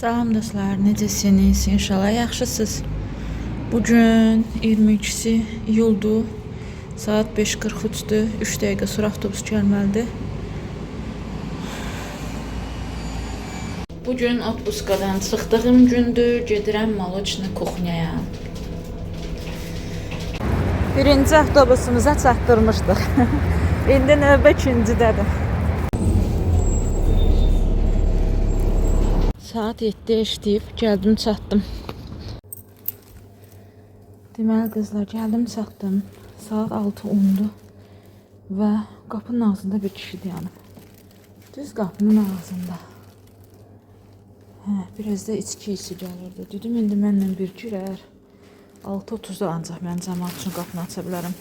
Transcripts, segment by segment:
Salam dostlar, necəsiniz? İnşallah yaxşısınız. Bugün 22-si iyuldur. Saat 5:43-dür. 3 dəqiqə sonra avtobus gəlməlidir. Bugün otpuskadan çıxdığım gündür. Gedirəm Moloçna kuxnyaya. Birinci avtobusumuza çatdırmışdıq. İndi növbə ikincidədir. Saat 7 işləyib, gəldim çatdım. Deməli qızlar, gəldim çatdım. Saat 6:10-dur və qapının ağzında bir kişi dayanıb. Düz qapının ağzında. Hə, biraz da içki isi gəlirdi. Dedim indi mənlə bir girər. 6:30-da ancaq mən cəmaət üçün qapını aça bilərəm.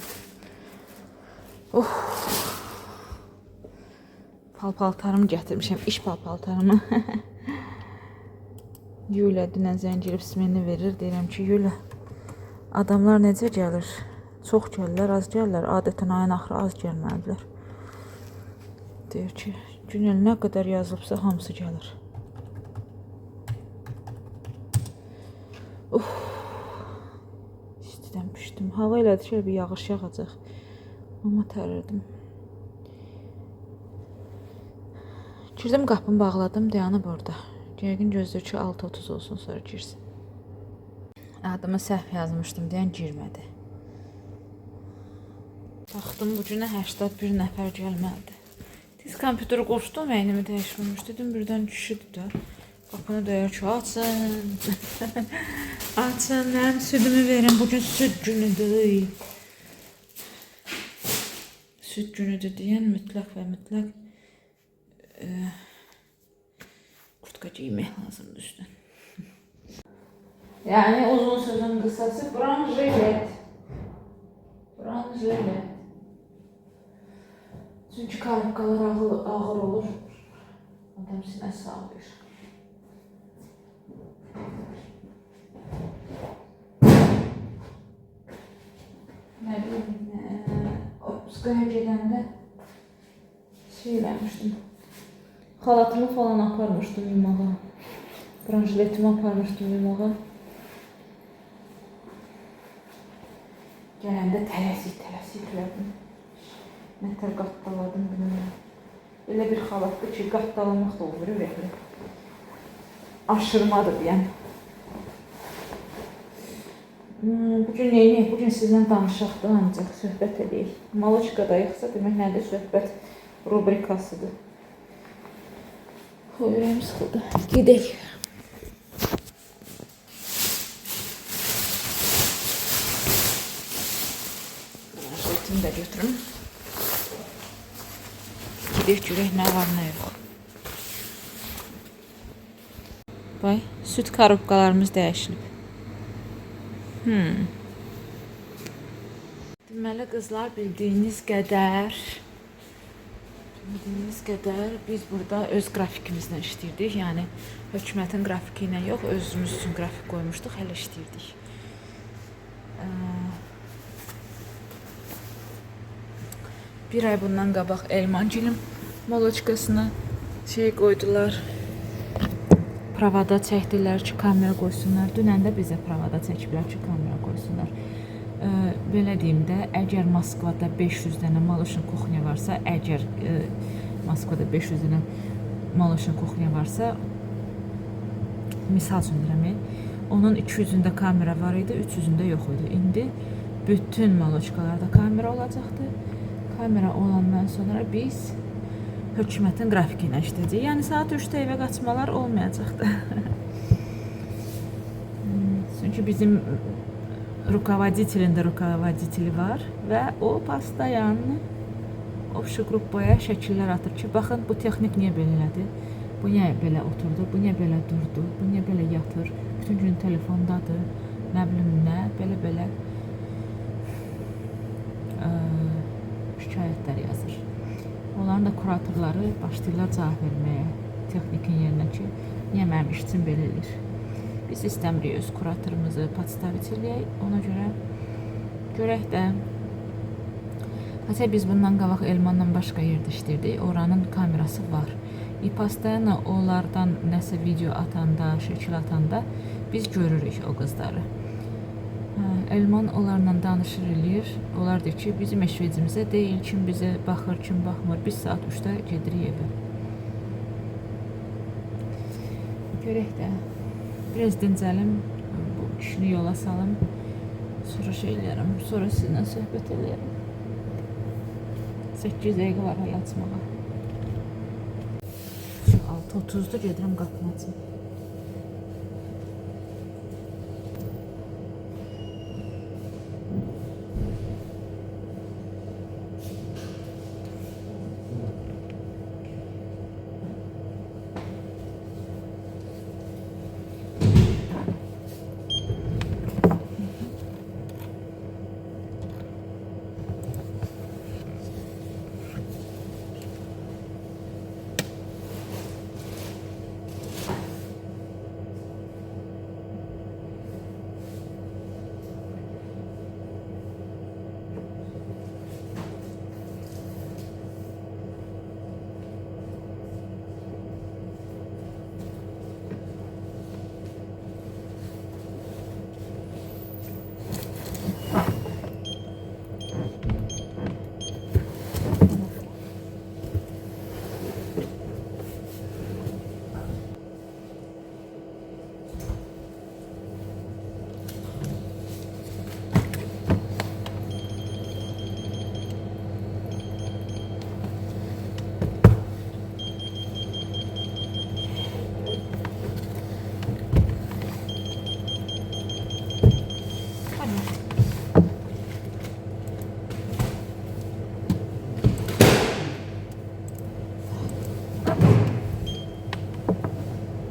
Oh. Paltarımı gətirmişəm, iş paltarımı. Yulia dünən zəng edib smeni verir. Deyirəm ki, Yulia, adamlar necə gəlir? Çox gəlirlər, az gəlirlər. Adətən ayın axırı az gəlməlidirlər. Deyir ki, Günel nə qədər yazılıbsa hamısı gəlir. Uf. İstidən pişdim. Hava elədi ki, bir yağış yağacaq. Amma tərirdim. Girdim qapını bağladım, dayanıb orada. Yəqin gözləyir ki, 6:30 olsun sonra girsin. Adımı səhv yazmışdım deyən girmədi. Baxdım bu günə 81 nəfər gəlməlidir. Tez kompüteri qoşdum, əynimi dəyişməmiş. Dedim birdən kişidir də. Qapını döyər ki, açın. Açın, mənim südümü verin. Bugün süd günüdür. Süd günüdür deyən mütləq və mütləq kurtka giymək lazımdır üstdən. Yani uzun sözün kısası branjilet. Branjilet. Çünki karabkalar ağır, ağır olur. Adam sinəsi ağrıyır. Nə bilim, otpuskaya gedəndə şey eləmişdim. Xalatımı falan aparmışdım yumağa. Branjiletimi aparmışdım yumağa. Gələndə tələsik elədim. Nətər qattaladım bilmirəm. Elə bir xalatdır ki, qattalamaq da olmur ürəkli. Aşırmadır deyən. Bugün neyniyək? Bugün sizlə danışaq da ancaq söhbət eləyək. Maloçkadayıqsa demək nədir? Söhbət rubrikasıdır. Oy, ürəyim sıxıldı. Gedək. Branşetimi də götürüm. Gedək görək nə var, nə yox. Bay, süd karobkalarımız dəyişilib. Deməli qızlar, bildiyiniz qədər biz burada öz qrafikimizlə işləyirdik. Yəni hökumətin qrafiki ilə yox, özümüz üçün qrafik qoymuşduq, hələ işləyirdik. Bir ay bundan qabaq Elmangilin moloçkasına şey qoydular. Pravada çəkdilər ki, kamera qoysunlar. Dünən də bizə pravada çəkiblər ki, kamera qoysunlar. Belə deyim də, əgər Moskvada 500 dənə Maloşin kuxnya varsa, əgər Moskvada 500 dənə Maloşin kuxnya varsa, misal üçün deyirəm, onun 200-ündə kamera var idi, 300-ündə yox idi. İndi bütün maloçkalarda kamera olacaqdır. Kamera olandan sonra biz hökumətin qrafiki ilə işləyəcəyik. Yəni saat 3-də evə qaçmalar olmayacaqdır. Çünki bizim rukovoditelin də rukovoditeli var və o постоянно общий qrupaya şəkillər atır ki, baxın bu texnik niyə belə elədi? Bu niyə belə oturdu? Bu niyə belə durdu? Bu niyə belə yatır? Bütün gün telefondadır. Nə bilim nə, belə-belə şikayətlər yazır. Onların da kuratorları başlayırlar cavab verməyə texnikin yerinə ki, niyə mənim işçim belə eləyir? Biz istəmirik öz kuratorumuzu podstavit eləyək. Ona görə görək də. Hətta biz bundan qabaq Elmanla başqa yerdə işləyirdik. Oranın kamerası var. I постоянно onlardan nəsə video atanda, şəkil atanda biz görürük o qızları. Hə, Elman onlarla danışır eləyir. Onlar deyir ki, bizim eşvecimizə deyil, kim bizə baxır, kim baxmır. Biz saat 3-də gedirik evə. Görək də. Biraz dincəlim, bu kişini yola salım. Sonra şey eləyərəm, sonra sizinlə söhbət eləyərəm. 8 dəqiqə var hələ açmağa. 6:30-da gedirəm qapını açım.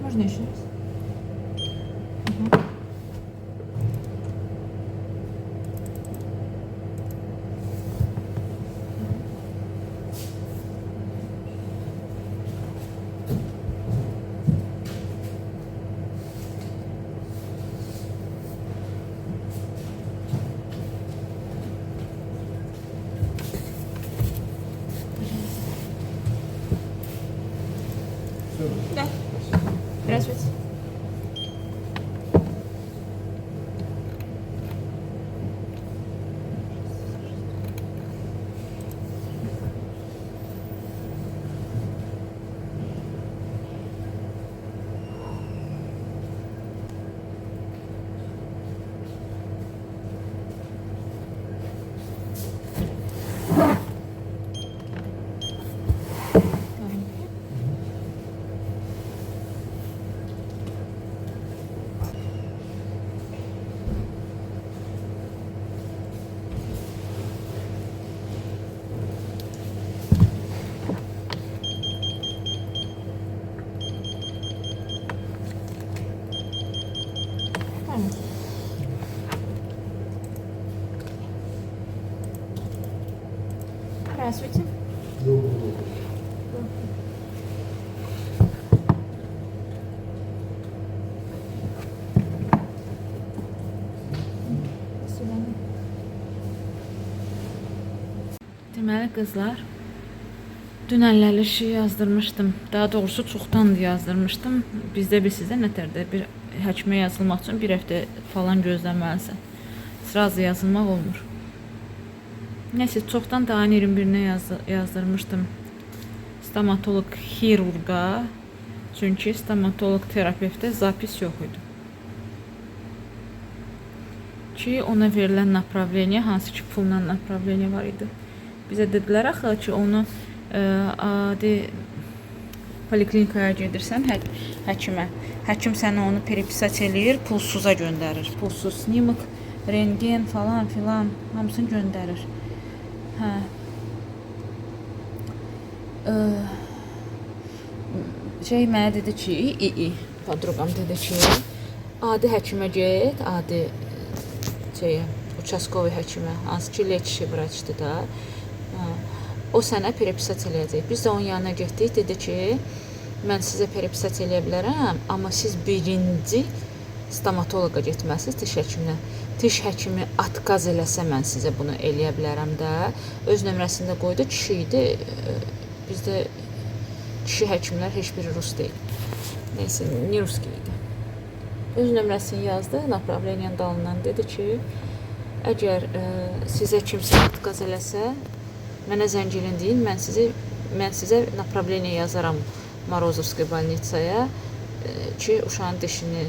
Можно еще раз? Угу. Да. Здравствуйте. Здравствуйте. Доброго утра. До свидания. Deməli qızlar, dünənləri şey yazdırmışdım. Daha doğrusu çoxdandır yazdırmışdım. Bizdə bilirsiz də nətərdə bir həkimə yazılmaq üçün bir həftə falan gözləməlisən. Sразу yazılmaq olmur. Neyse, çoxdan da ayın 21-nə yazdırmışdım stomatoloq xirurqa. Çünki stomatoloq terapevtə zapis yox idi. Ki ona verilən направление, hansı ki pulla направление var idi. Bizə dedilər axı ki, onu adi poliklinikaya gedirsən həkimə. Həkim sənə onu переписать eləyir, pulsuza göndərir. Pulsuz sнимок, rentgen falan filan hamısını göndərir. Hə. Şey mənə dedi ki, podrugam dedi ki, adi həkimə get, adi şeyə, участковый həkimə, hansı ki лечащий врачdır da. Hə. O sənə переписать eləyəcək. Biz də onun yanına getdik, dedi ki, mən sizə переписать eləyə bilərəm, amma siz birinci stomatoloqa getməlisiniz, diş həkiminə. Diş həkimi отказ eləsə mən sizə bunu eləyə bilərəm də. Öz nömrəsini də qoydu, kişi idi. Bizdə Kişi həkimlər heç biri rus deyil. Neysə, ne ruski idi. Öz nömrəsini yazdı, направлениyanın dalından dedi ki, əgər sizə kimsə отказ eləsə, mənə zəng eləyin deyin, mən sizə направление yazaram Morozovskiy bolnitsaya ki, uşağın dişini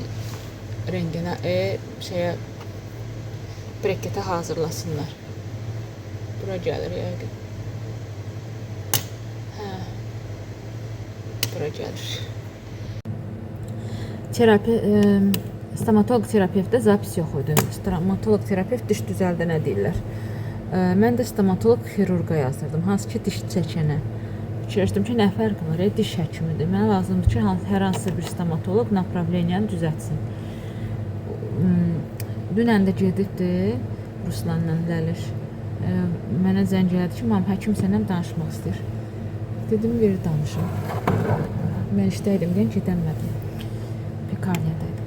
rentgenə, şeyə breketə hazırlasınlar. Bura gəlir yəqin. Hə. Bura gəlir. Terapi, stomatoloq terapevtdə zapis yox idi. Stomatoloq terapevt diş düzəldənə deyirlər. Mən də stomatoloq xirurqa yazdırdım. Hansı ki diş çəkənə. Fikirləşdim ki, nə fərqi var? Diş həkimidir. Mənə lazımdır ki, hər hansısa bir stomatoloq направлениyanı düzəltsin. Dünən də gedibdi Ruslanla Ləliş. Mənə zəng elədi ki, mam, həkim səndən danışmaq istəyir. Dedim, ver danışım. Mən işdə idim, deyən gedəmədim. Pekarnyadaydım.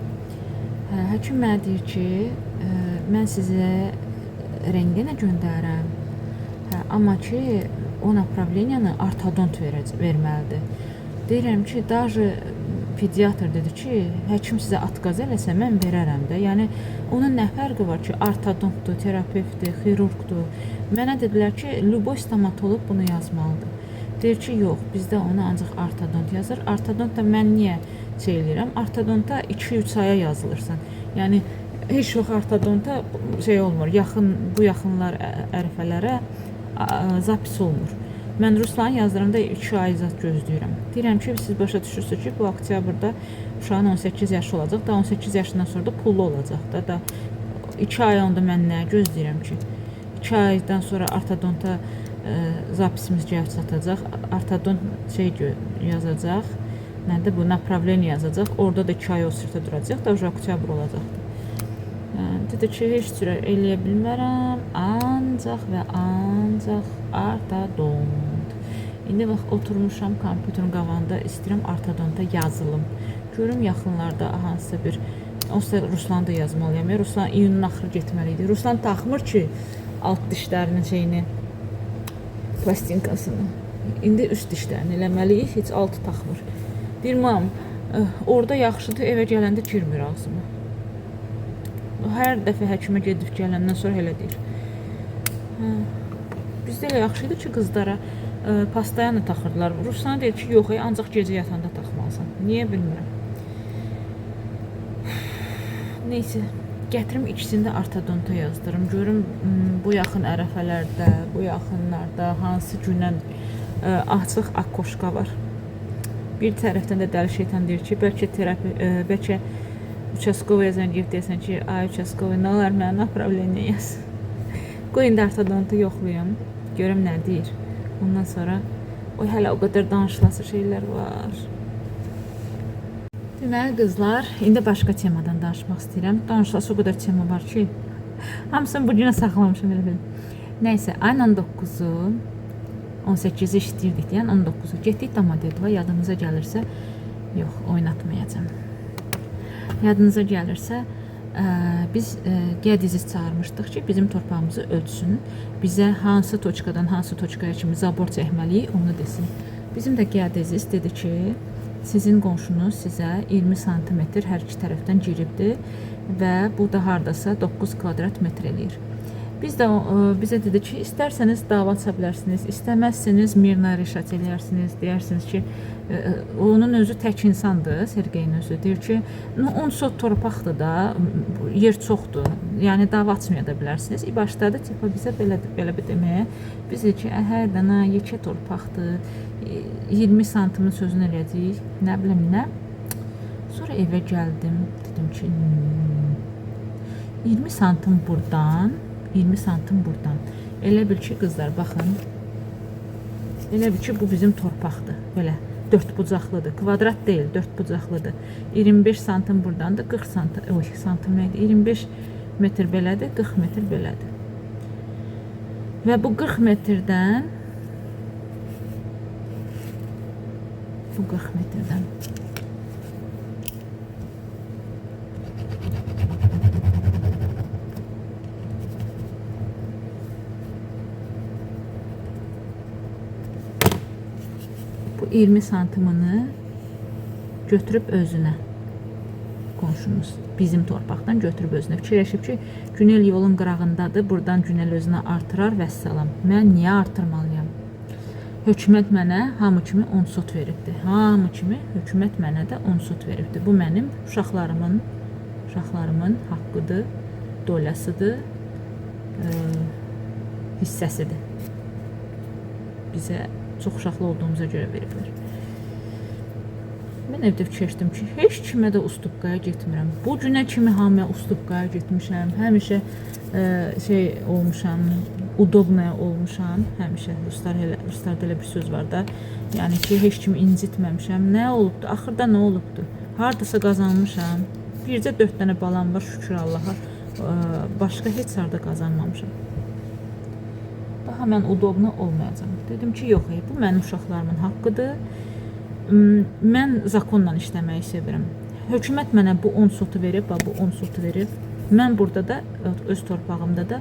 Həkim mənə deyir ki, mən sizə rentgenə göndərirəm. Amma ki, o направлениyanı ortodont verməlidir. Deyirəm ki, daje pediatr dedi ki, həkim sizə отказ eləsə mən verərəm də. Yəni onun nə fərqi var ki, ortodontdur, terapevtdir, xirurqdur. Mənə dedilər ki, любой stomatoloq bunu yazmalıdır. Deyir ki, yox, bizdə onu ancaq ortodont yazır. Ortodont da mən niyə şey eləyirəm? Ortodonta 2-3 aya yazılırsan. Yəni heç yox ortodonta şey olmur. Yaxın bu yaxınlar ərəfələrə zapis olmur. Mən Ruslanı yazdıranda 2 ay zat gözləyirəm. Deyirəm ki, siz başa düşürsünüz ki, bu oktyabrda uşağın 18 yaşı olacaq. Da 18 yaşından sonra da pullu olacaq da. Da 2 ay onda mən nə gözləyirəm ki? 2 aydan sonra ortodonta zapisimiz gəlib çatacaq. Ortodont şey yazacaq. Nədir bu? Направление yazacaq. Orada da 2 ay o sirtə duracaq da, oktyabr olacaqdır. Dedi ki, heç cürə eləyə bilmərəm. Ancaq və ancaq ortodont. İndi bax oturmuşam kompüterin qabağında, istəyirəm ortodonta yazılım. Görüm yaxınlarda hansısa bir onsuz da Ruslan da yazmalıyam. Ruslan iyunun axırı getməli idi. Ruslan taxmır ki alt dişlərinin şeyini, plastinkasını. İndi üst dişlərini eləməliyik, heç altı taxmır. Deyir, mam, orada yaxşıdır, evə gələndə girmir ağzıma. Hər dəfə həkimə gedib gələndən sonra elə deyir. Hə. Bizdə elə yaxşı idi ki, qızlara pastayanı taxırdılar. Ruslan deyir ki, yox, ancaq gecə yatanda taxmalısan. Niyə bilmirəm. Neysə, gətirim ikisini də ortodonta yazdırım. Görüm bu yaxın ərəfələrdə, bu yaxınlarda hansı gündən açıq akkoşka var. Bir tərəfdən də dəli şeytan deyir ki, bəlkə terapi, bəlkə uçaskovaya zəng edib deyəsən ki, ay uçaskovoy, nə olar mənə направление yaz. Qoy indi ortodontu yoxlayım, görüm nə deyir. Ondan sonra, oy hələ o qədər danışılası şeylər var. Deməli qızlar, indi başqa temadan danışmaq istəyirəm. Danışılası o qədər tema var ki, hamısını bu günə saxlamışam elə bil. Nəysə, ayın 19-u, 18-i işləyirdik deyən 19-u. Getdik Domodedova, yadınıza gəlirsə, yox, oynatmayacağam. Yadınıza gəlirsə, biz geodezist çağırmışdıq ki, bizim torpağımızı ölçsün. Bizə hansı toçkadan hansı toçkaya kimi zabor çəkməliyik, onu desin. Bizim də geodezist dedi ki, sizin qonşunuz sizə 20 santimetr hər iki tərəfdən giribdir və bu da hardasa 9 kvadrat metr eləyir. Biz də bizə dedi ki, istərsəniz dava aça bilərsiniz, istəməzsiniz mirna rişat eləyərsiniz, deyərsiniz ki, onun özü tək insandır, Sergeyin özü deyir ki, 10 sot torpaqdır da, yer çoxdur. Yəni dava açmaya da bilərsiniz. Başladı tipa bizə belə bir deməyə. Biz dedik ki, hərdən ha, yekə torpaqdır. 20 santimin sözünü eləyəcəyik. Nə bilim nə. Sonra evə gəldim. Dedim ki, 20 santim buradan, 20 santim buradan. Elə bil ki, qızlar, baxın. Elə bil ki, bu bizim torpaqdır. Belə dörd bucaqlıdır. Kvadrat deyil, dörd bucaqlıdır. 25 santim buradandır, 40 santim, oy, santim nə idi? 25 metr belədir, 40 metr belədir. Və bu 40 metrdən bu 40 metrdən bu 20 santimini götürüb özünə. Qonşumuz bizim torpaqdan götürüb özünə. Fikirləşib ki, Günel yolun qırağındadır, buradan Günel özünə artırar, vəssalam. Mən niyə artırmalıyam? Hökumət mənə hamı kimi 10 sot veribdi. Hamı kimi hökumət mənə də 10 sot veribdi. Bu mənim uşaqlarımın haqqıdır, dolyasıdır, hissəsidir. Bizə çox uşaqlı olduğumuza görə veriblər. Mən evdə fikirləşdim ki, heç kimə də ustupkaya getmirəm. Bu günə kimi hamıya ustupkaya getmişəm. Həmişə şey olmuşam, udobnaya olmuşam. Həmişə ruslarda elə bir söz var da. Yəni ki, heç kimi incitməmişəm. Nə olubdu? Axırda nə olubdu? Hardasa qazanmışam. Bircə 4 dənə balam var, şükür Allaha. Başqa heç harda qazanmamışam. Daha mən udobna olmayacağam. Dedim ki, yox, bu mənim uşaqlarımın haqqıdır. Mən zakonla işləməyi sevirəm. Hökumət mənə bu 10 sotu verib, bax bu 10 sotu verib. Mən burada da öz torpağımda da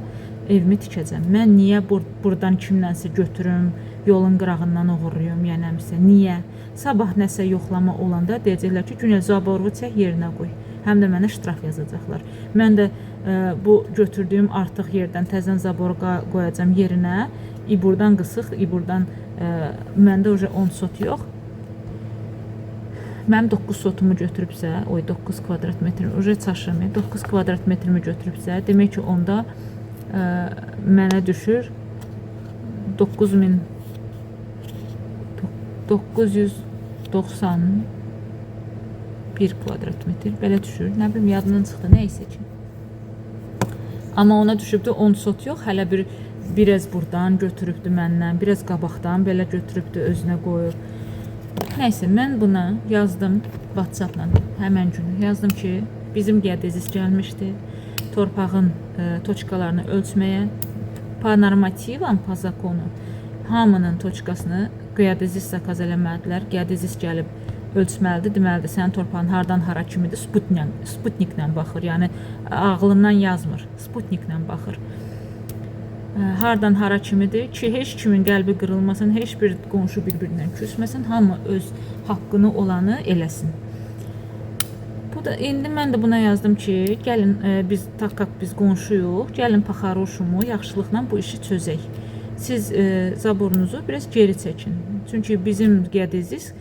evimi tikəcəm. Mən niyə buradan kimdənsə götürüm, yolun qırağından oğurlayım, ya nəmsə? Niyə? Sabah nəsə yoxlama olanda deyəcəklər ki, Günel zaboru çək yerinə qoy. Həm də mənə ştraf yazacaqlar. Mən də bu götürdüyüm artıq yerdən təzən zaboru qoyacam yerinə. İ buradan qısıq, i buradan məndə uje 10 sot yox. Mənim 9 sotumu götürübsə, oy 9 kvadrat metr, uje çaşırım. 9 kvadrat metrimi götürübsə, demək ki, onda mənə düşür 9991 kvadrat metr. Belə düşür. Nə bilim, yadımdan çıxdı, nə isə ki. Amma ona düşübdü 10 sot yox, hələ bir biraz burdan götürübdü məndən, biraz qabaqdan belə götürübdü, özünə qoyub. Nəysə, mən buna yazdım WhatsApp-la həmən günü. Yazdım ki, bizim geodezist gəlmişdi torpağın toçkalarını ölçməyə. Po normativam, po zakonu hamının toçkasını geodezist zakaz eləməlidirlər. Geodezist gəlib ölçməlidir, deməlidir, sənin torpağın hardan hara kimidir, Sputniklə baxır. Yəni ağlından yazmır, Sputniklə baxır. Hardan hara kimidir ki, heç kimin qəlbi qırılmasın, heç bir qonşu bir-birindən küsməsin, hamı öz haqqını olanı eləsin. Bu da indi mən də buna yazdım ki, gəlin biz tak biz qonşuyuq, gəlin по-хорошему yaxşılıqla bu işi çözək. Siz zaborunuzu biraz geri çəkin. Çünki bizim geodezist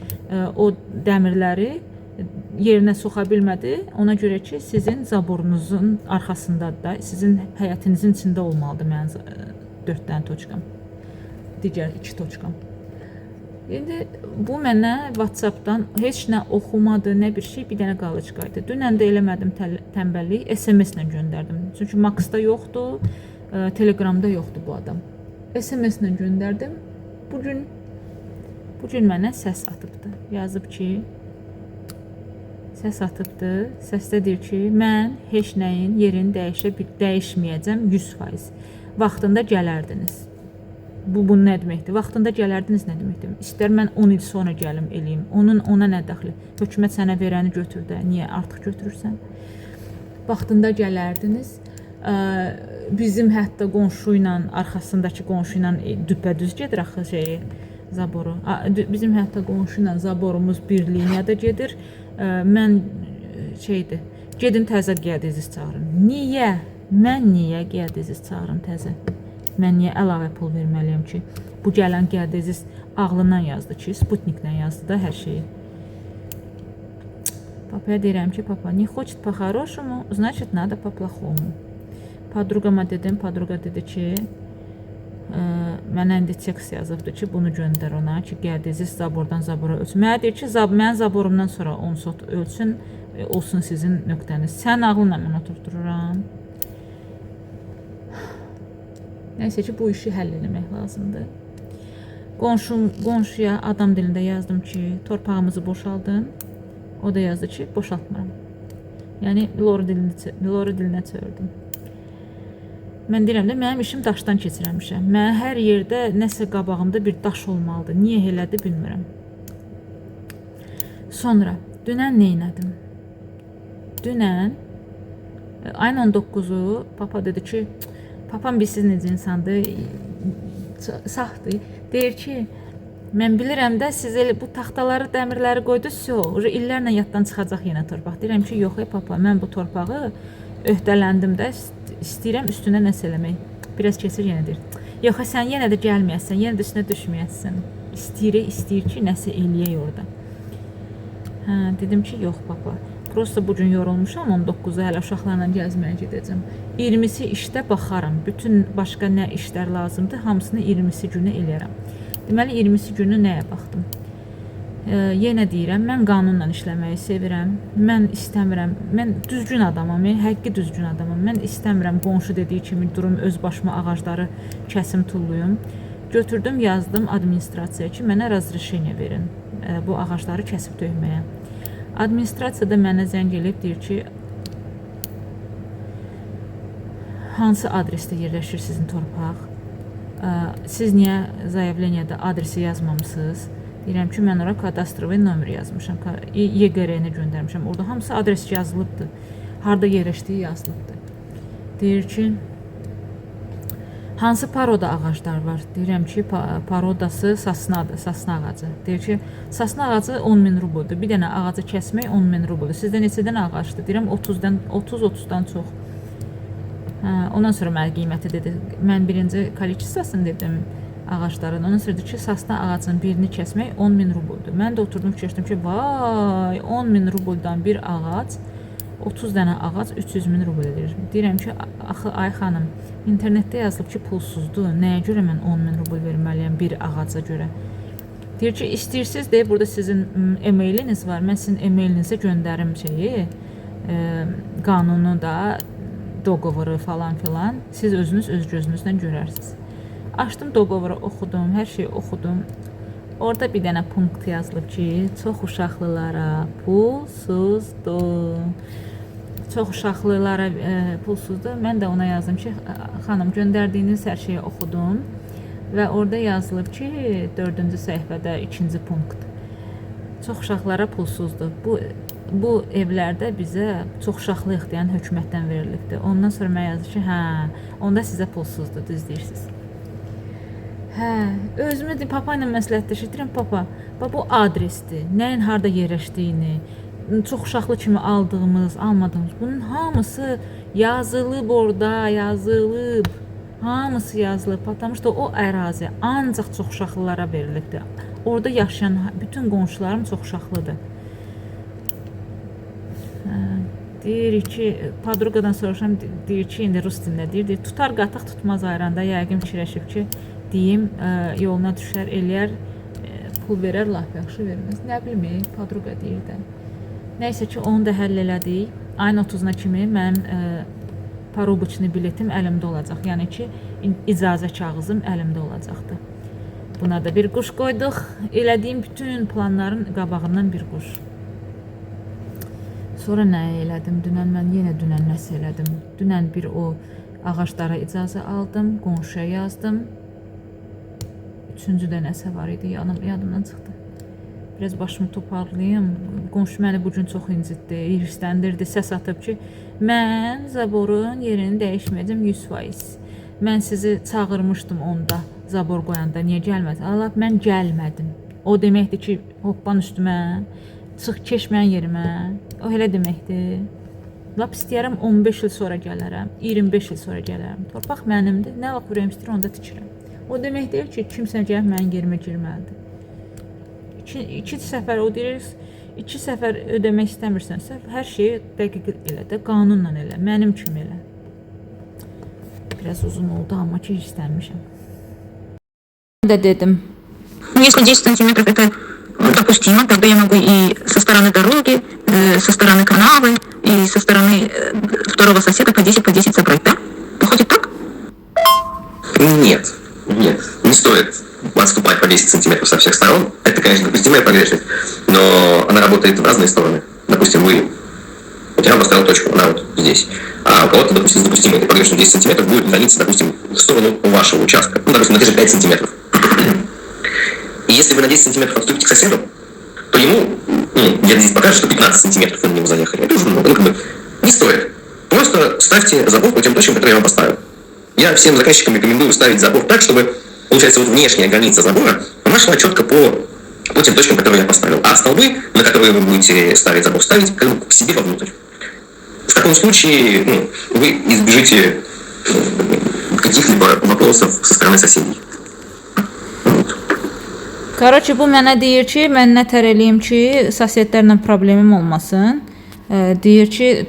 o dəmirləri yerinə soxa bilmədi. Ona görə ki, sizin zaborunuzun arxasındadır da, sizin həyətinizin içində olmalıdır mənim 4 dənə toçkam. Digər 2 toçkam. İndi bu mənə WhatsApp-dan heç nə oxumadı, nə bir şey, bir dənə qalıçka idi. Dünən də eləmədim tənbəllik, SMS-lə göndərdim. Çünki Max-da yoxdur, Telegramda yoxdur bu adam. SMS-lə göndərdim. Bu gün mənə səs atıbdı. Yazıb ki, səs atıbdı. Səsdə deyir ki, mən heç nəyin yerini dəyişməyəcəm 100%. Vaxtında gələrdiniz. Bu bunun nə deməkdir? Vaxtında gələrdiniz nə deməkdir? İstər mən 10 il sonra gəlim eləyim. Onun ona nə dəxli? Hökumət sənə verəni götür də, niyə artıq götürürsən? Vaxtında gələrdiniz. Bizim hətta qonşu ilə, arxasındakı qonşu ilə düppədüz gedir axı şeyi, zaboru. Bizim hətta qonşu ilə zaborumuz bir liniyada gedir. Mən şeydir. Gedin təzə geodezist çağırın. Niyə? Mən niyə geodezist çağırım təzə? Mən niyə əlavə pul verməliyəm ki? Bu gələn geodezist ağlından yazdı ki, Sputniklə yazdı da hər şeyi. Papaya deyirəm ki, papa, не хочет по-хорошему, значит, надо по-плохому. Podrugama dedim, podruga dedi ki, mənə indi tekst yazıbdı ki, bunu göndər ona ki, geodezist zabordan zabora ölçsün. Mənə deyir ki, mənim zaborumdan sonra 10 sot ölçsün, olsun sizin nöqtəniz. Sən ağlınla mən oturdururam. Nəysə ki, bu işi həll eləmək lazımdır. Qonşuya adam dilində yazdım ki, torpağımızı boşaldın. O da yazdı ki, boşaltmıram. Yəni lori dilinə çevirdim. Mən deyirəm də, mənim işim daşdan keçirəmişəm. Mənə hər yerdə nəsə qabağımda bir daş olmalıdır. Niyə elədir bilmirəm. Sonra dünən nə elədim? Dünən ayın 19-u papa dedi ki, papam bilsiz necə insandır, safdır. Deyir ki, Mən bilirəm də siz elə bu taxtaları, dəmirləri qoydunuz, vyo, уже illərlə yaddan çıxacaq yenə torpaq. Deyirəm ki, yox ey papa, mən bu torpağı öhdələndim də, istəyirəm üstünə nəsə eləmək. Biraz keçir yenə deyir. Yox, sən yenə də gəlməyəsən, yenə də üstünə düşməyəsən. İstəyir, istəyir ki, nəsə eləyək orada. Hə, dedim ki, yox papa. Prosta bu gün yorulmuşam, 19-u hələ uşaqlarla gəzməyə gedəcəm. 20-si işdə baxaram. Bütün başqa nə işlər lazımdır, hamısını 20-si günü eləyərəm. Deməli 20-si günü nəyə baxdım? Yenə deyirəm, mən qanunla işləməyi sevirəm. Mən istəmirəm. Mən düzgün adamam, həqiqi düzgün adamam. Mən istəmirəm qonşu dediyi kimi durum öz başıma ağacları kəsim tulluyum. Götürdüm, yazdım administrasiyaya ki, mənə разрешение verin bu ağacları kəsib tökməyə. Administrasiya da mənə zəng eləyib deyir ki, hansı adresdə yerləşir sizin torpaq? Siz niyə заявлениеdə adresi yazmamısınız? Deyirəm ki, mən ora kadastrovый nomer yazmışam. YQR-ni göndərmişəm. Orada hamısı adres yazılıbdır. Harda yerləşdiyi yazılıbdır. Deyir ki, hansı paroda ağaclar var? Deyirəm ki, parodası sasnadır, sasna ağacı. Deyir ki, sasna ağacı 10 min rubldur. Bir dənə ağacı kəsmək 10 min rubldur. Sizdə neçə dənə ağacdır? Deyirəm 30-dan 30-30-dan çox. Hə, ondan sonra mənə qiyməti dedi. Mən birinci количествосunu dedim ağacların. Ondan sonra dedi ki, sasna ağacının birini kəsmək 10 min rubldur. Mən də oturdum fikirləşdim ki, vay, 10 min rubldan bir ağac, 30 dənə ağac 300 min rubl edir. Deyirəm ki, axı ay xanım, internetdə yazılıb ki, pulsuzdur. Nəyə görə mən 10 min rubl verməliyəm bir ağaca görə? Deyir ki, istəyirsiniz, deyir, burada sizin e-mailiniz var. Mən sizin e-mailinizə göndərim şeyi, qanunu da, dogovoru falan filan. Siz özünüz öz gözünüzlə görərsiniz. Açdım dogovoru, oxudum, hər şeyi oxudum. Orada bir dənə punkt yazılıb ki, çox uşaqlılara pulsuzdur. Çox uşaqlılara pulsuzdur. Mən də ona yazdım ki, xanım, göndərdiyiniz hər şeyi oxudum və orada yazılıb ki, 4-cü səhifədə 2-ci punkt. Çox uşaqlara pulsuzdur. Bu evlərdə bizə çox uşaqlı deyən hökumətdən verilibdir. Ondan sonra mən yazdım ki, hə, onda sizə pulsuzdur, düz deyirsiniz. Hə, özümü də papa ilə məsləhətləşirəm. Deyirəm, papa, bax bu adresdir. Nəyin harda yerləşdiyini, çox uşaqlı kimi aldığımız, almadığımız, bunun hamısı yazılıb orada, yazılıb. Hamısı yazılıb. Потому что o ərazi ancaq çox uşaqlılara verilibdir. Orada yaşayan bütün qonşularım çox uşaqlıdır. Hə, deyir ki, подругадан soruşuram, deyir ki, indi rus dilində deyir, deyir, tutar qatıq tutmaz ayranda, yəqin fikirləşib ki, deyim, yoluna düşər, eləyər, pul verər, lap yaxşı verməz. Nə bilim, подруга deyir də. Nəysə ki, onu da həll elədik. Ayın 30-una kimi mənim порубочный biletim əlimdə olacaq. Yəni ki, icazə kağızım əlimdə olacaqdı. Buna da bir quş qoyduq. Elədiyim bütün planların qabağından bir quş. Sonra nə elədim? Dünən mən yenə dünən nəsə elədim. Dünən bir o ağaclara icazə aldım, qonşuya yazdım. Üçüncü də nəsə var idi, yadımdan çıxdı. Biraz başımı toparlayım. Qonşu məni bu gün çox incitdi, hirsləndirdi, səs atıb ki, mən zaborun yerini dəyişməyəcəm 100%. Mən sizi çağırmışdım onda, zabor qoyanda, niyə gəlmədiniz? Allah, mən gəlmədim. O deməkdir ki, hoppan üstümə, çıx keş mənim yerimə. O elə deməkdir. Lap istəyərəm 15 il sonra gələrəm, 25 il sonra gələrəm. Torpaq mənimdir. Nə vaxt ürəyim istəyir onda tikirəm. O demək deyil ki, kimsə gəlib mənim yerimə girməlidir. İki səfər o deyir, iki səfər ödəmək istəmirsənsə, hər şeyi dəqiq elə də, qanunla elə, mənim kimi elə. Biraz uzun oldu, amma ki, hirslənmişəm. Də dedim. Если 10 сантиметров это допустимо, тогда я могу и со стороны дороги, со стороны канавы, и со стороны второго соседа по 10, по 10 забрать, да? Выходит так? Нет, нет, не стоит отступать по 10 сантиметров со всех сторон. Это, конечно, допустимая погрешность, но она работает в разные стороны. Допустим, вот я вам поставил точку, она вот здесь. А у кого-то, допустим, с допустимой этой погрешностью 10 сантиметров будет граница, допустим, в сторону вашего участка. Ну, допустим, на те же 5 сантиметров. И если вы на 10 сантиметров отступите к соседу, то ему, ну, где-то здесь покажет, что 15 сантиметров вы на него заехали. Это уже много. Ну, как бы, не стоит. Просто ставьте забор по тем точкам, которые я вам поставил. Я всем заказчикам рекомендую ставить забор так, чтобы, получается, вот внешняя граница забора, она Она шла четко по тем точкам, которые я поставил. А столбы, на которые вы будете ставить забор, ставить как бы к себе вовнутрь. В таком случае, ну, вы избежите каких-либо вопросов со стороны соседей. Вот. Короче, bu mənə deyir ki, mən nə tər eləyim ki, sosedlərlə problemim olmasın. Deyir ki,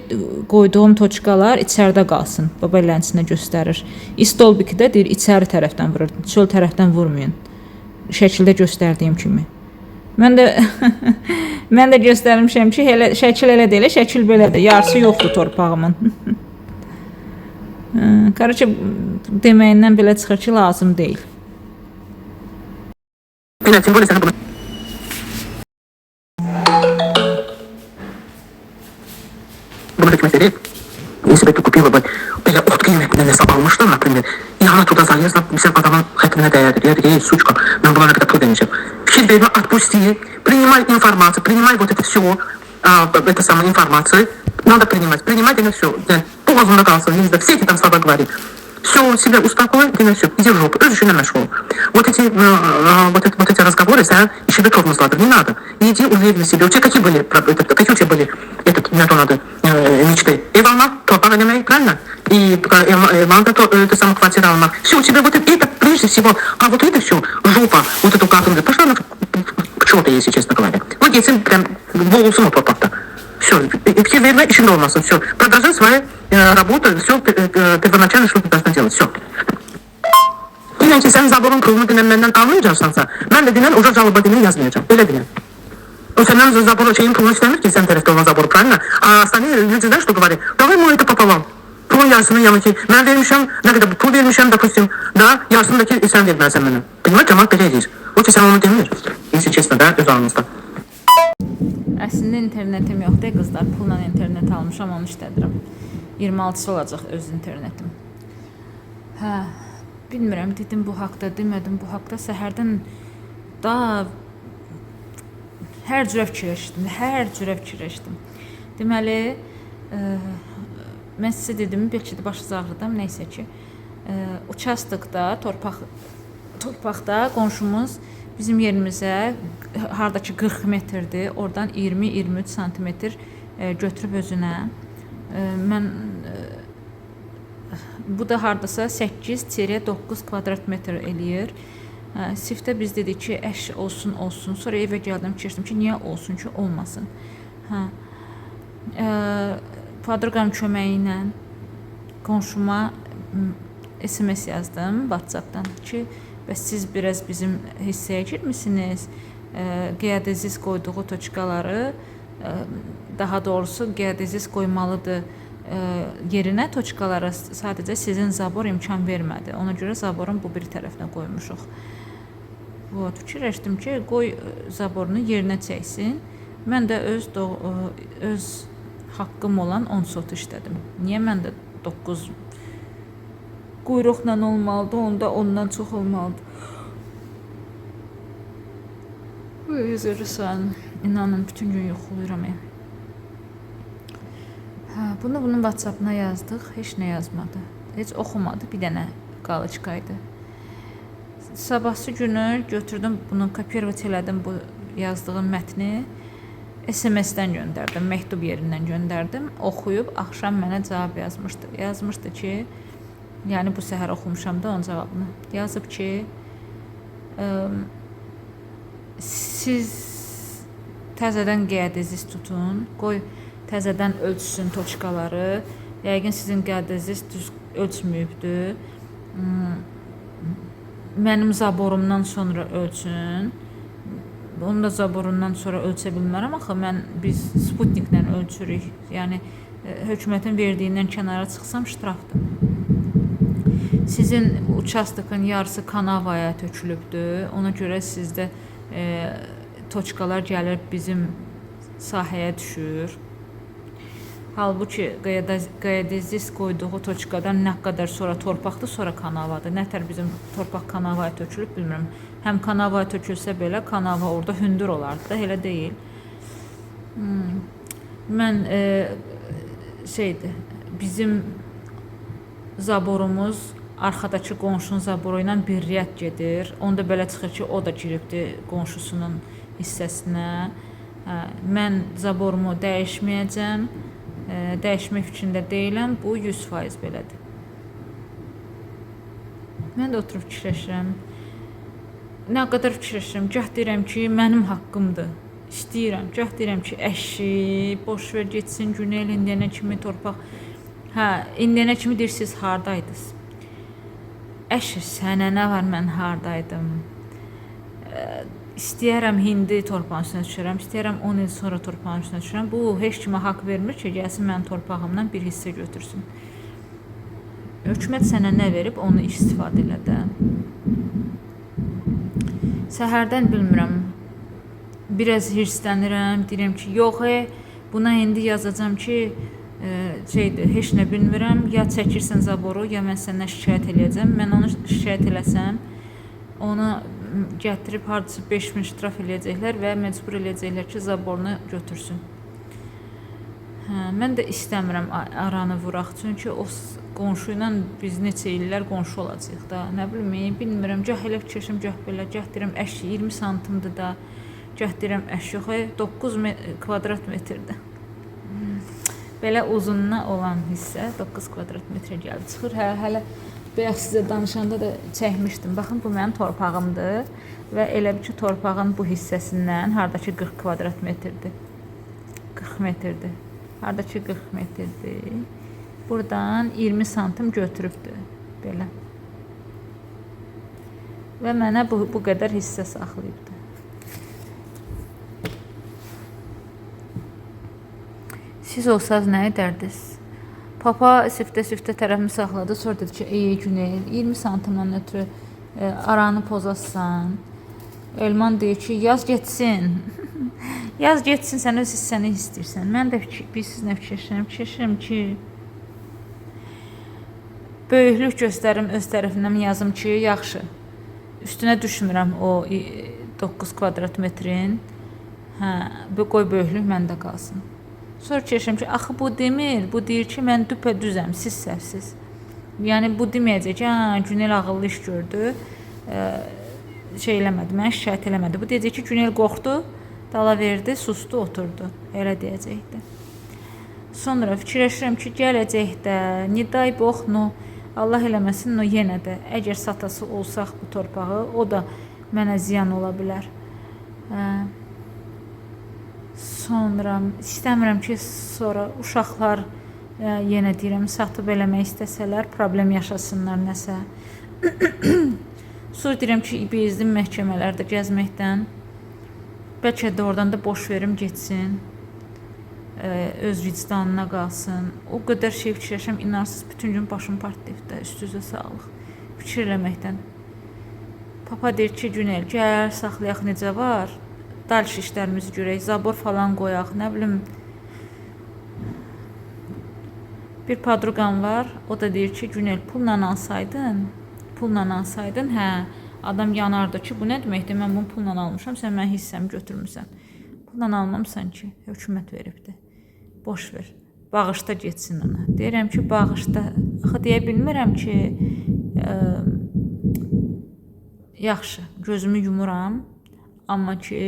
qoyduğum toçkalar içəridə qalsın. Baba lənsinə göstərir. İstolbiki də deyir içəri tərəfdən vurur, çöl tərəfdən vurmayın. Şəkildə göstərdiyim kimi. Mən də mən də göstərmişəm ki, elə şəkil elə deyil, şəkil belədir. Yarısı yoxdur torpağımın. Короче, deməyindən belə çıxır ki, lazım deyil. Dinle, тем более sen bunu hökmət edib. Если бы ты купила бы belə ot qiymətinə nəsə almışdın, например, и она туда залезла, sən adamın xətrinə dəyərdi. Deyərdi ki, ey сучка, mən buna nə qədər pul vermişəm. Fikir vermə, отпусти, принимай информацию, принимай вот это все, это самое информацию. Надо принимать, принимать и все. Boğazında qalsın, не знаю, все эти там слова говори. Все, себя успокой, и все, иди в жопу, öz işinlə məşğul ol. Вот эти, вот эти разговоры sən işini tormozladır, не надо. Иди уверенно себе. У тебя какие были, этот, какие у тебя были, этот, не то надо, мечты? Ev almaq, torpaq eləmək, правильно? И надо то, это самое, квартира almaq. Все, у тебя вот это прежде всего, а вот это все, жопа, вот эту катунду, пошла на к черту, если честно говоря. Вот getsin прям boğulsun o torpaqda. Все, fikir vermə, işində olmasın, все. Продолжай свою работу, все первоначально, что ты должна делать, все. Dinən ki, sən zaborun pulunu dinən məndən almayacaqsansa, mən də dinən uca жалоба dinən yazmayacağam. Belə dinən. O senden zaboru şeyin pulunu istəmir ki, sən tərəfdə olan zaboru, правильно? А остальные люди, знаешь, что говорят? Давай мы это пополам. Pulun yarısını yəni ki, mən vermişəm, nə qədər pul vermişəm, допустим, da, yarısını da ki, sən verməlisən mənə. Понимаешь, cəmaət belə eləyir. O ki, sən onu demir. Если честно, da, öz aranızda. Əslində internetim yoxdur, qızlar. Pulla internet almışam, onu işlədirəm. 26-sı olacaq öz internetim. Hə, bilmirəm, dedim bu haqda, demədim bu haqda. Səhərdən da hər cürə fikirləşdim, hər cürə fikirləşdim. Deməli, mən sizə dedim, bəlkə də başınız ağrıdım, nəysə ki, uçastokda, torpaqda qonşumuz bizim yerimizə harda ki 40 metrdir, oradan 20-23 santimetr götürüb özünə. Mən bu da hardasa 8-9 kvadrat metr eləyir. Siftə biz dedik ki, əş olsun, olsun. Sonra evə gəldim, fikirləşdim ki, niyə olsun ki, olmasın. Hə. Podruqam köməyi ilə qonşuma SMS yazdım WhatsApp-dan ki, bəs siz biraz bizim hissəyə girmisiniz? Geodezist qoyduğu toçkaları, daha doğrusu geodezist qoymalıdır yerinə toçkalara, sadəcə sizin zabor imkan vermədi. Ona görə zaborun bu bir tərəfinə qoymuşuq. Vot, fikirləşdim ki, qoy zaborunu yerinə çəksin. Mən də öz haqqım olan 10 sot işlədim. Niyə mən də 9 quyruqla olmalıdır, onda ondan çox olmalıdır. Üzürsən, inanın bütün gün yuxuluyuram. Hə, bunu bunun WhatsApp-ına yazdıq, heç nə yazmadı. Heç oxumadı, bir dənə qalıçka idi. Sabahsı günü götürdüm bunu, kopirovat elədim bu yazdığım mətni. SMS-dən göndərdim, məktub yerindən göndərdim. Oxuyub axşam mənə cavab yazmışdı. Yazmışdı ki, yəni bu səhər oxumuşam da onun cavabını. Yazıb ki, siz təzədən geodezist tutun, qoy təzədən ölçsün toçkaları. Yəqin sizin geodezist düz ölçməyibdir. Mənim zaborumdan sonra ölçün. Onu da zaborundan sonra ölçə bilmərəm axı biz Sputniklə ölçürük. Yəni hökumətin verdiyindən kənara çıxsam ştrafdır. Sizin uçastokun yarısı kanavaya tökülübdür. Ona görə sizdə toçkalar gəlir bizim sahəyə düşür. Halbuki geodezist qoyduğu toçkadan nə qədər sonra torpaqdır, sonra kanavadır. Nətər bizim torpaq kanavaya tökülüb bilmirəm. Həm kanavaya tökülsə belə kanava orada hündür olardı da, elə deyil. Mən şeydir, bizim zaborumuz Arxadakı qonşunun zaboru ilə bir riyad gedir. Onda belə çıxır ki, o da giribdi qonşusunun hissəsinə. Hə, mən zaborumu dəyişməyəcəm. Dəyişmək fikrində deyiləm. Bu 100% belədir. Mən də oturub fikirləşirəm. Nə qədər fikirləşirəm, gah deyirəm ki, mənim haqqımdır. İstəyirəm. Gah deyirəm ki, əşi, boş ver getsin Günel indiyənə kimi torpaq. Hə, indiyənə kimi deyirsiz hardaydınız? Əşi, sənə nə var mən hardaydım? İstəyərəm indi torpağın üstünə düşərəm, istəyərəm 10 il sonra torpağın üstünə düşərəm. Bu heç kimə haqq vermir ki, gəlsin mənim torpağımdan bir hissə götürsün. Hökumət sənə nə verib, onu istifadə elə də. Səhərdən bilmirəm, biraz hirslənirəm, deyirəm ki, yox, buna indi yazacağam ki, şeydir, heç nə bilmirəm, ya çəkirsən zaboru, ya mən səndən şikayət eləyəcəm. Mən onu şikayət eləsəm, onu gətirib hardasa 5000 ştraf eləyəcəklər və məcbur eləyəcəklər ki, zaborunu götürsün. Hə, mən də istəmirəm aranı vuraq, çünki o qonşu ilə biz neçə illər qonşu olacağıq da. Nə bilim, bilmirəm, gah elə fikirləşirəm, gah belə, gah deyirəm, əşi 20 santımdır da, gah deyirəm, əşi yox, 9 kvadrat metrdir. Belə uzununa olan hissə 9 kvadrat metrə gəlib çıxır. Hə, hələ bayaq sizə danışanda da çəkmişdim. Baxın, bu mənim torpağımdır və elə bil ki, torpağın bu hissəsindən hardakı 40 kvadrat metrdir. 40 metrdir. Hardakı 40 metrdir. Buradan 20 santim götürübdür. Belə. Və mənə bu qədər hissə saxlayıbdır. Siz olsaz nə edərdiniz? Papa siftə-siftə tərəfimi saxladı. Sonra dedi ki, ey Günel, 20 santimdən ötürü aranı pozasan. Elman deyir ki, yaz getsin. Yaz getsin, sən öz hissəni istəyirsən. Mən də bilirsiz nə fikirləşirəm? Fikirləşirəm ki, böyüklük göstərim öz tərəfindən yazım ki, yaxşı. Üstünə düşmürəm o 9 kvadrat metrin. Hə, bu qoy böyüklük məndə qalsın. Sonra fikirləşirəm ki, axı bu demir, bu deyir ki, mən düpədüzəm, siz səhvsiz. Yəni bu deməyəcək ki, hə, Günel ağıllı iş gördü, şey eləmədi, mənə şikayət eləmədi. Bu deyəcək ki, Günel qorxdu, dala verdi, sustu, oturdu. Elə deyəcəkdi. Sonra fikirləşirəm ki, gələcəkdə, ne day box, no, Allah eləməsin, no yenə də əgər satası olsaq bu torpağı, o da mənə ziyan ola bilər. Hə. Sonra istəmirəm ki, sonra uşaqlar yenə deyirəm, satıb eləmək istəsələr, problem yaşasınlar nəsə. Sonra deyirəm ki, bezdim məhkəmələrdə gəzməkdən. Bəlkə də oradan da boş verim getsin. Öz vicdanına qalsın. O qədər şey fikirləşirəm, inansız bütün gün başım partlayıb da, üst-üzə sağlıq. Fikir eləməkdən. Papa deyir ki, Günel, gəl, saxlayaq necə var. Dalış işlərimizi görək, zabor falan qoyaq, nə bilim. Bir padruqam var, o da deyir ki, Günel, pulla alsaydın, pulla alsaydın, hə, adam yanardı ki, bu nə deməkdir, mən bunu pulla almışam, sən mənim hissəmi götürmüsən. Pulla almamısan ki, hökumət veribdir. Boş ver, bağışda getsin ona. Deyirəm ki, bağışda, axı deyə bilmirəm ki, yaxşı, gözümü yumuram, amma ki,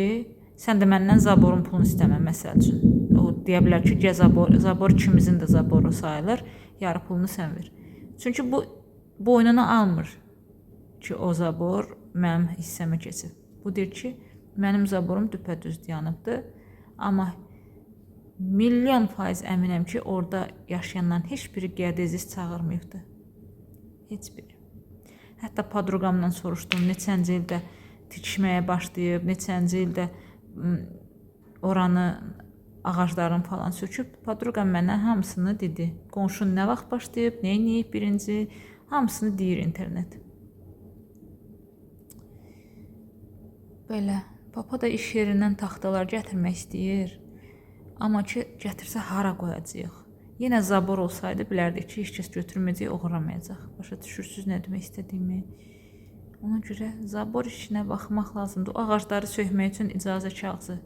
sən də məndən zaborun pulunu istəmə, məsəl üçün. O deyə bilər ki, gəl zabor ikimizin də zaboru sayılır, yarı pulunu sən ver. Çünki bu boynuna almır ki, o zabor mənim hissəmə keçib. Bu deyir ki, mənim zaborum düpədüz dayanıbdır, amma 1.000.000% əminəm ki, orada yaşayanların heç biri geodezist çağırmayıbdır. Heç biri. Hətta padruqamdan soruşdum, neçənci ildə tikməyə başlayıb, neçənci ildə oranı ağacların falan söküb. Padruqam mənə hamısını dedi. Qonşun nə vaxt başlayıb, nə eləyib birinci, hamısını deyir internet. Belə. Papa da iş yerindən taxtalar gətirmək istəyir. Amma ki, gətirsə hara qoyacağıq? Yenə zabor olsaydı bilərdik ki, heç kəs götürməyəcək, oğurlamayacaq. Başa düşürsünüz nə demək istədiyimi? Ona görə zabor işinə baxmaq lazımdır. O ağacları sökmək üçün icazə kağızı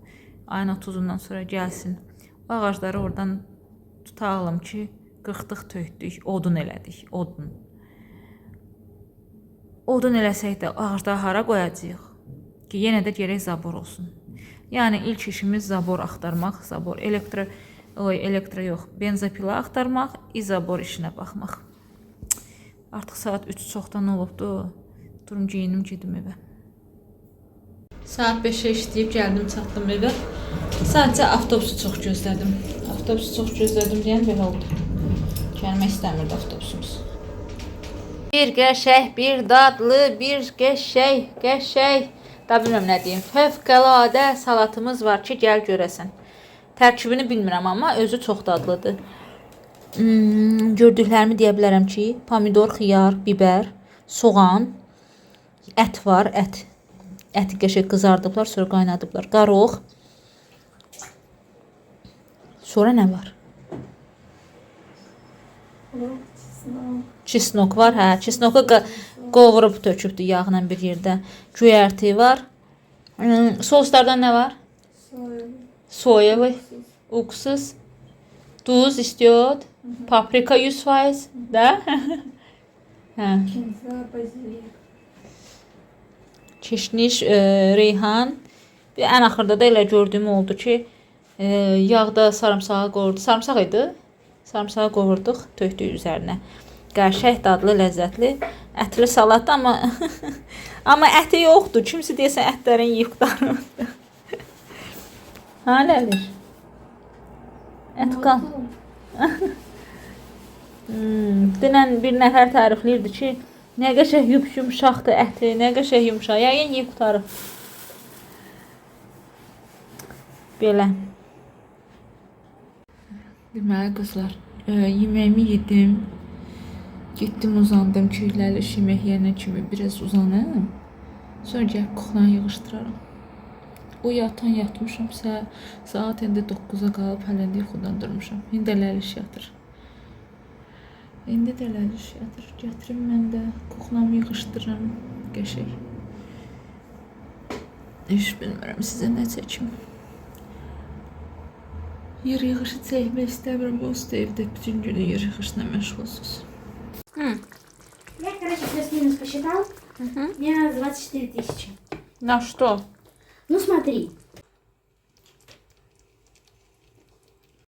ayın 30-undan sonra gəlsin. O ağacları oradan tutalım ki, qırxdıq, tökdük, odun elədik, odun. Odun eləsək də ağacları hara qoyacağıq? Ki yenə də gərək zabor olsun. Yəni ilk işimiz zabor axtarmaq, zabor, elektro, oy, elektro yox, benzopila axtarmaq, izabor işinə baxmaq. Artıq saat 3 çoxdan olubdu. Durum geyinim gedim evə. Saat 5-ə işləyib gəldim, çatdım evə. Sadəcə avtobusu çox gözlədim. Avtobusu çox gözlədim deyən belə oldu. Gəlmək istəmirdi avtobusumuz. Bir qəşəng, bir dadlı, bir qəşəng, qəşəng. Da bilmirəm nə deyim. Fövqəladə salatımız var ki, gəl görəsən. Tərkibini bilmirəm amma özü çox dadlıdır. Gördüklərimi deyə bilərəm ki, pomidor, xiyar, biber, soğan, ət var, ət. Əti qəşəng qızardıblar, sonra qaynadıblar. Qaroq. Sonra nə var? Çesnok var, hə. Çesnoku qovurub tökübdü yağla bir yerdə. Göyərti var. Soslardan nə var? Soyalı, uksus, duz istiyor, paprika 100%, da? Hə. Кинза, базилик. Kişniş, reyhan. Bir ən axırda da elə gördüyüm oldu ki, yağda sarımsağı qovurdu. Sarımsaq idi. Sarımsağı qovurduq, tökdük üzərinə. Qəşəng, dadlı, ləzzətli ətli salat amma amma əti yoxdur. Kimsə deyəsən ətlərin yeyib qurtarıb. Ha, Ləliş? Ət qal. Dünən bir nəfər tərifləyirdi ki, nə qəşəng yumşaqdır əti, nə qəşəng yumşaq. Yəqin yeyib qurtarıb. Belə. Deməli qızlar, yeməyimi yedim. Getdim uzandım ki, Ləliş yemək yeyənə kimi biraz uzanım. Sonra gəlib kuxnanı yığışdıraram. O yatan yatmışam. Saat indi 9-a qalıb, hələ indi yuxudan durmuşam. İndi də Ləliş yatır. İndi də Ləliş yatır. Gətirim mən də kuxnamı yığışdırıram qəşəng. Heç bilmirəm sizə nə çəkim. Yer yığışı çəkmək istəmirəm. Onsuz da evdə bütün günü yer yığışına məşğulsuz. Я, короче, плюс-минус посчитал. Мне надо 24 тысячи. На что? Ну, смотри.